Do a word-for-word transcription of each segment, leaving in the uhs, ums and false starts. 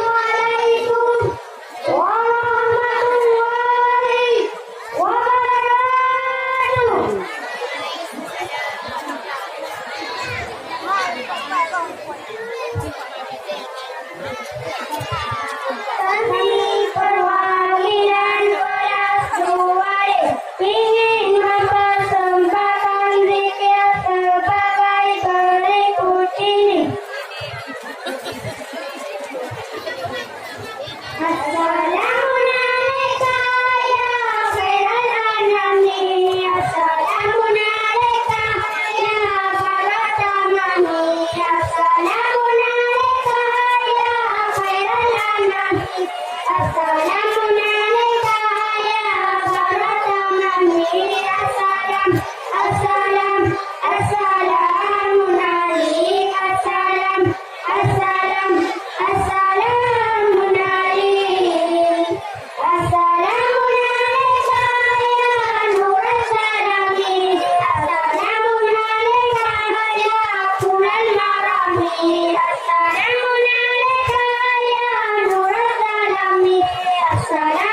Assalamualaikum warahmatullahi wabarakatuh. Kami perwakilan kelas dua D ingin mempersembahkan zikir sebagai berikut ini. Assalamualaikum ya khairal anami. Assalamualaikum ya khairal anami. Assalamualaikum ya khairal anami. Assalamualaikum ya khairal anami. Assalam, assalam, assalamualaikum. Assalam, assalam, assalamualaikum. Assalamualaikum ya Nurul Salami. Assalamualaikum ya Nurul Marami. Assalamualaikum ya Nurul Salami. Assalamualaikum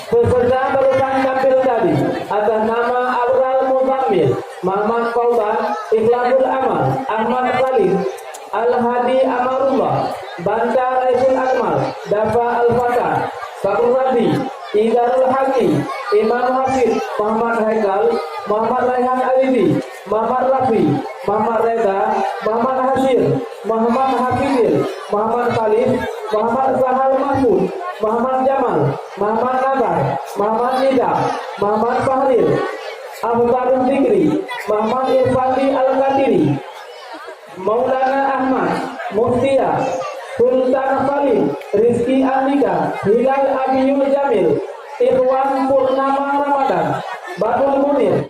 Peserta barusan tampil tadi atas nama Abrar Muzammil, Muhammad Fauzan, Ikhlasul Amal, Ahmad Khalid, Al-Hadi Amarullah, Banta Raisul Akmal, Dafa Al-Fatah, Fakhur Razi, Idarul Hakim, Imam Hafid, Muhammad Haikal, Muhammad Raihan Alizi, Muhammad Rafi, Muhammad Reda, Muhammad Hasyim, Muhammad Hafidil, Muhammad Khalif, Muhammad Sahal Mahmud, Muhammad Jamal, Muhammad Nazar, Muhammad Nizam, Muhammad Fahril, Afdalul Zikri, Muhammad Irfandi Al-Qadiri, Maulana Ahmad, Muftia, Sultan Salim, Rizki Andika, Hilal Abiyu Jamil, Irwan Purnama Ramadan, Badul Munir.